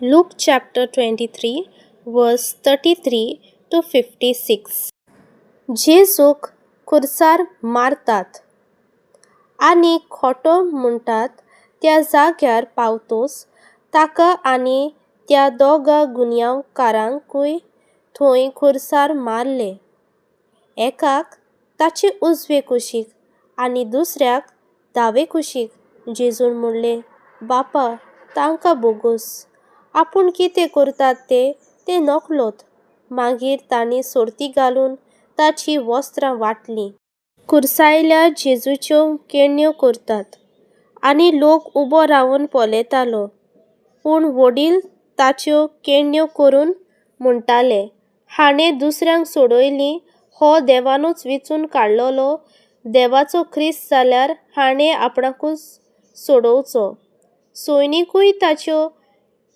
Luke chapter 23 verse 33 to 56. जेजूक खुर्सार मारतात. आनी खोटो म्हणटात त्या जाग्यार पावतोच ताका आनी त्या दोगा गुन्यांवकारांकूय थंय खुर्सार मारले, एकाक ताचे उजवे कुशीक आनी दुसऱ्याक दावे कुशीक. जेजून म्हणलें, बापा, तांकां भोगोस, आपूण कितें करतात तें ते नकळत. मागीर तांणी सोर्ती घालून ताचीं वस्त्रां वांटलीं. खुर्सावयल्या जेजूच्यो केण्यो करतात. आनी लोक उबो रावन पळयतालो. पूण व्हडील ताच्यो केण्यो करून म्हणटाले, हाणें दुसऱ्यांक सोडयलीं, हो देवानूच विंचून काडलेलो देवाचो क्रिस्त जाल्यार हाणें आपणाकूच सोडोवचो. सैनिकूय ताच्यो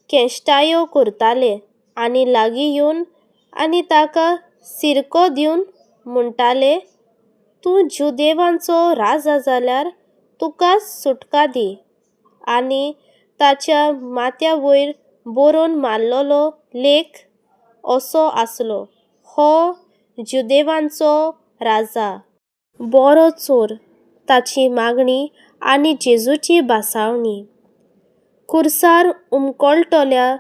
केश्टायो करताले आनी लागीं येवन आनी ताका सिरको दिवन म्हणटाले, तूं जुदेवांचो राजा जाल्यार तुकाच सुटका दी. आनी ताच्या माथ्या वयर बरोवन मारलेलो लेख असो आसलो, हो जुदेवांचो राजा. बरो चोर, ताची मागणी आनी जेजूची भासावणी. खुर्सार हुमकळटल्या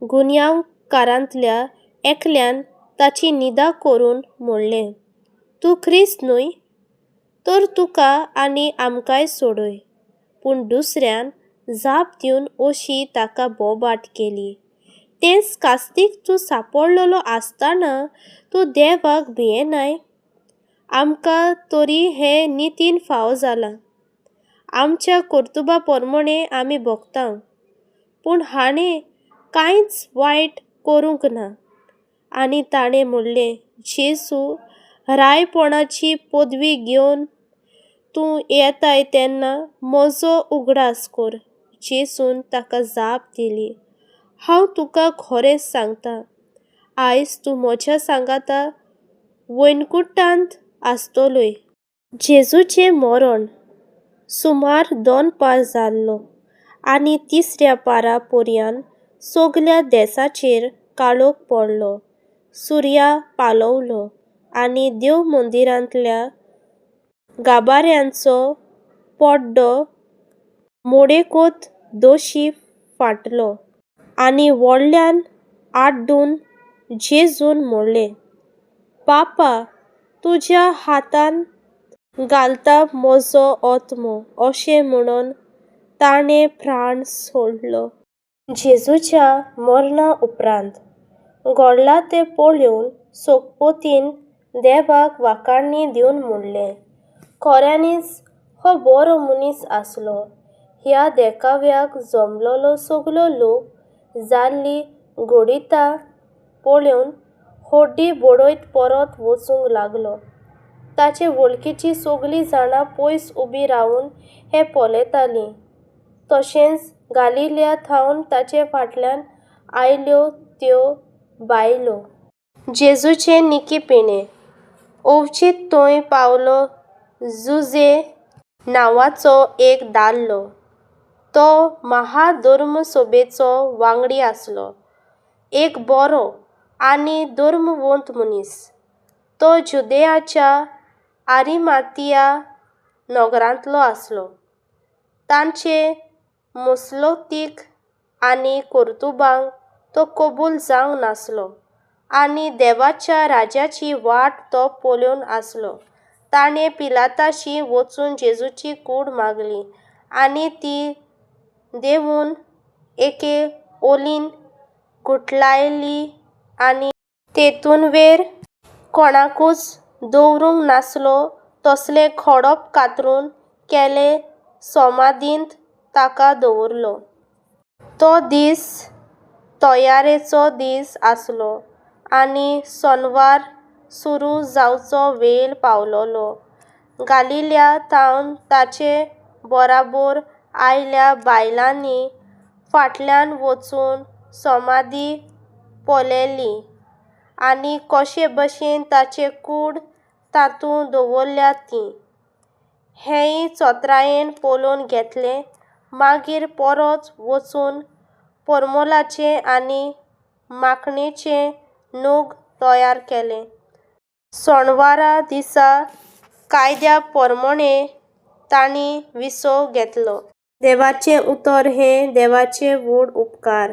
गुन्यांवकारांतल्या एकल्यान ताची निंदा करून म्हणलें, तूं क्रिस्त न्हय तर तुका आनी आमकांय सोडय. पूण दुसऱ्यान जाप दिवन अशी ताका बोबाट केली, तेच कास्तीक तूं सांपडलेलो आसतना तूं देवाक भियेनाय? आमकां तरी हें नितीन फावो जालां, आमच्या कर्तुबा प्रमाणें आमी भोगता, पूण हाणें कांयच वायट करूंक ना. आनी ताणें म्हणलें, जेजू, रायपणाची पदवी घेवन तूं येताय तेन्ना म्हजो उगडास कर. जेजून ताका जाप दिली, हांव तुका खरेंच सांगता, आयज तूं म्हज्या सांगाता वैकुंठांत आसतलोय. जेजूचें मरण. सुमार दोनपार जाल्लो आनी तिसऱ्या पारा पर्यान सगल्या देसाचेर काळोख पडलो. सुर्या पालवलो आनी देव मंदिरांतल्या गाभाऱ्यांचो पड्डो मोडेकोत दोशी फाटलो. आनी व्हडल्यान आड्डून जेजून म्हणलें, बापा, तुज्या हातान घालता म्हजो आत्मो. अशें म्हणून ताणें प्राण सोडलो. जेजूच्या मरणा उपरांत घडलां तें पळोवन सोगपोतीन देवाक वाखाणणी दिवन म्हणलें, खऱ्यांनीच हो बरो मनीस आसलो. ह्या देखाव्याक जमलेलो सगलो लोक जाल्ली घडितां पळोवन होड्डी बडयत परत वचूंक लागलो. ताचे वळखीचीं सगलीं जाणां पयस उबीं रावन हें पळयतालीं, तशेंच गालिल्या थावन ताचे फाटल्यान आयल्यो त्यो बायलो. जेजूचें निकीपिणें. अवचीत थंय पावलो जुझे नांवाचो एक दादलो. तो महाधर्मसभेचो वांगडी आसलो, एक बरो आनी धर्मवंत मनीस. तो जुदेयाच्या आरिमातिया नगरांतलो आसलो. तांचे मुसलोतीक आनी कर्तुबांक तो कबूल जावंक नासलो आनी देवाच्या राज्याची वाट तो पळोवन आसलो. ताणें पिलाताशी वचून जेजूची कूड मागली आनी ती देवून एके ओलीन गुठलायली आनी तेतूनवेर कोणाकूच दवरूंक नासलो तसलें खडप कातरून केले समाधींत ताका दवरलो. तो दीस तयारेचो दीस आसलो आनी सनवार सुरू जावचो वेळ पावलोलो. गालिल्या थावन ताचे बराबर आयल्या बायलांनी फाटल्यान वचून समाधी पळयली आनी कशे भशेन ताचे कूड तातूंत दवरल्या ती हेंय चत्रायेन पळोवन घेतलें. मागीर परत वचून परमलाचें आनी माखणेचें नग तयार केलें. सोणवारा दिसा कायद्या पोरमोणें तांणी विसव घेतलो. देवाचें उतर हें देवाचें व्हड उपकार.